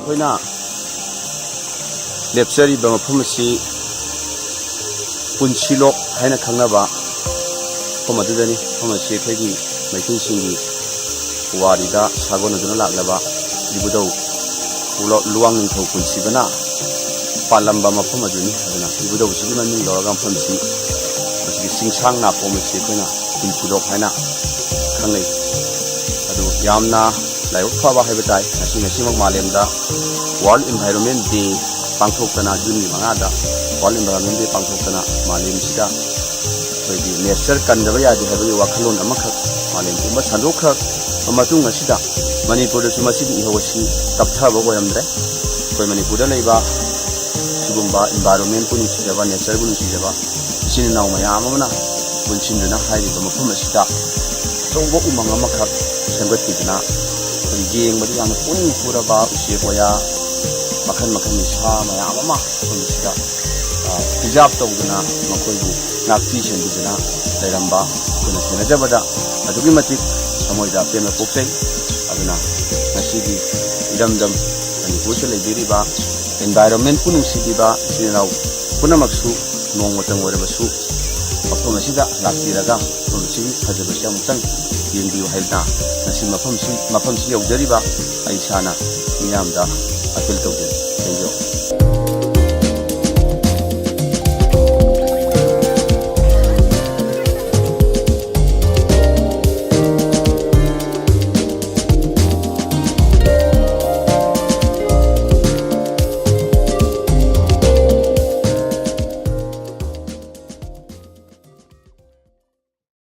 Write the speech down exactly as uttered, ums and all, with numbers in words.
ꯑꯩꯈꯣꯏꯅ ꯂꯦꯞꯆꯔꯤꯕ ꯃꯐꯝ ꯑꯁꯤ ꯄꯨꯟꯁꯤꯂꯣꯛ ꯍꯥꯏꯅ ꯈꯪꯅꯕ ꯃꯐꯝ ꯑꯗꯨꯗꯅꯤ꯫ ꯃꯐꯝ ꯑꯁꯤ ꯑꯩꯈꯣꯏꯒꯤ ꯃꯩꯇꯩꯁꯤꯡꯒꯤ ꯄꯨꯋꯥꯔꯤꯗ ꯁꯥꯒꯣꯟꯅꯗꯨꯅ ꯂꯥꯛꯂꯕ ꯏꯕꯨꯙꯧ ꯂꯨꯋꯥꯡ ꯅꯤꯡꯊꯧ ꯄꯨꯟꯁꯤꯕꯅ ꯄꯥꯜꯂꯝꯕ ꯃꯐꯝ ꯑꯗꯨꯅꯤ꯫ ꯑꯗꯨꯅ ꯏꯕꯨꯙꯧꯁꯤꯒꯤ ꯃꯃꯤꯡ ꯂꯧꯔꯒ ꯃꯐꯝꯁꯤ, ꯃꯁꯤꯒꯤ ꯆꯤꯡꯁꯥꯡ ꯅꯥꯄꯣꯝ ꯑꯁꯤ ꯑꯩꯈꯣꯏꯅ ꯄꯨꯟꯁꯤꯂꯣꯛ ꯍꯥꯏꯅ ꯈꯪꯅꯩ꯫ ꯑꯗꯨ ꯌꯥꯝꯅ ꯂꯥꯏꯕꯛ ꯐꯕ ꯍꯥꯏꯕ ꯇꯥꯏ, ꯉꯁꯤ ꯉꯁꯤꯃꯛ ꯃꯥꯂꯦꯝꯗ World Environment Day ꯄꯥꯡꯊꯣꯛꯇꯅ, ꯖꯨꯟꯒꯤ ꯃꯉꯥꯗ World Environment Day ꯄꯥꯡꯊꯣꯛꯇꯅ ꯃꯥꯂꯦꯝꯁꯤꯗ ꯑꯩꯈꯣꯏꯒꯤ ꯅꯦꯆꯔ ꯀꯟꯗꯕ ꯌꯥꯗꯦ ꯍꯥꯏꯕꯒꯤ ꯋꯥꯈꯜꯂꯣꯟ ꯑꯃꯈꯛ ꯃꯥꯂꯦꯝ ꯄꯨꯝꯕ ꯁꯟꯗꯣꯛꯈ꯭ꯔꯕ ꯃꯇꯨꯡ ꯑꯁꯤꯗ, ꯃꯅꯤꯄꯨꯔꯗꯁꯨ ꯃꯁꯤꯒꯤ ꯏꯍꯧ ꯑꯁꯤ ꯇꯞꯊꯕ ꯑꯣꯏꯔꯝꯗ꯭ꯔꯦ꯫ ꯑꯩꯈꯣꯏ ꯃꯅꯤꯄꯨꯔꯗ ꯂꯩꯕ ꯁꯤꯒꯨꯝꯕ ꯏꯟꯚꯥꯏꯔꯣꯟꯃꯦꯟꯕꯨ ꯅꯨꯡꯁꯤꯖꯕ, ꯅꯦꯆꯔꯕꯨ ꯅꯨꯡꯁꯤꯖꯕ ꯏꯆꯤꯟ ꯏꯅꯥꯎ ꯃꯌꯥꯝ ꯑꯃꯅ ꯄꯨꯟꯁꯤꯟꯗꯨꯅ ꯍꯥꯏꯔꯤꯕ ꯃꯐꯝ ꯑꯁꯤꯗ ꯑꯆꯧꯕ ꯎꯃꯪ ꯑꯃꯈꯛ ꯁꯦꯝꯒꯠꯈꯤꯗꯨꯅ, ꯑꯩꯈꯣꯏ ꯌꯦꯡꯕꯗ ꯌꯥꯝꯅ ꯄꯨꯛꯅꯤꯡ ꯍꯨꯔꯕ ꯎꯆꯦꯛ ꯋꯥꯌꯥ ꯃꯈꯜ ꯃꯈꯜꯒꯤ ꯁꯥ ꯃꯌꯥꯝ ꯑꯃ ꯃꯐꯝ ꯑꯁꯤꯗ, ꯑ, preserve ꯇꯧꯗꯨꯅ ꯃꯈꯣꯏꯕꯨ ꯉꯥꯛꯄꯤ ꯁꯦꯟꯕꯤꯗꯨꯅ ꯂꯩꯔꯝꯕ ꯑꯩꯈꯣꯏꯅ ꯊꯦꯡꯅꯖꯕꯗ ꯑꯗꯨꯛꯀꯤ ꯃꯇꯤꯛ ꯊꯃꯣꯏꯗ ꯄꯦꯟꯕ ꯄꯣꯛꯆꯩ꯫ ꯑꯗꯨꯅ ꯉꯁꯤꯒꯤ ꯏꯔꯝꯗꯝ ꯃꯅꯤꯄꯨꯔꯗ ꯂꯩꯕꯤꯔꯤꯕ ꯏꯟꯚꯥꯏꯔꯣꯟꯃꯦꯟꯕꯨ ꯅꯨꯡꯁꯤꯕꯤꯕ ꯏꯆꯤꯜ ꯏꯅꯥꯎ ꯄꯨꯝꯅꯃꯛꯁꯨ ꯅꯣꯡꯃꯇꯪ ꯑꯣꯏꯔꯕꯁꯨ ꯃꯐꯝ ꯑꯁꯤꯗ ꯂꯥꯛꯄꯤꯔꯒ ꯃꯐꯝ ꯑꯁꯤꯒꯤ ꯐꯖꯕꯁꯤ ꯑꯃꯨꯛꯇꯪ ꯌꯦꯡꯕꯤꯌꯨ ꯍꯥꯏꯗꯅ ꯉꯁꯤ ꯃꯐꯝꯁꯤ, ꯃꯐꯝꯁꯤ ꯌꯧꯖꯔꯤꯕ ꯑꯩ ꯏꯁꯥꯅ ꯃꯤꯌꯥꯝꯗ appeal ꯇꯧꯖꯔꯤ꯫ Thank you꯫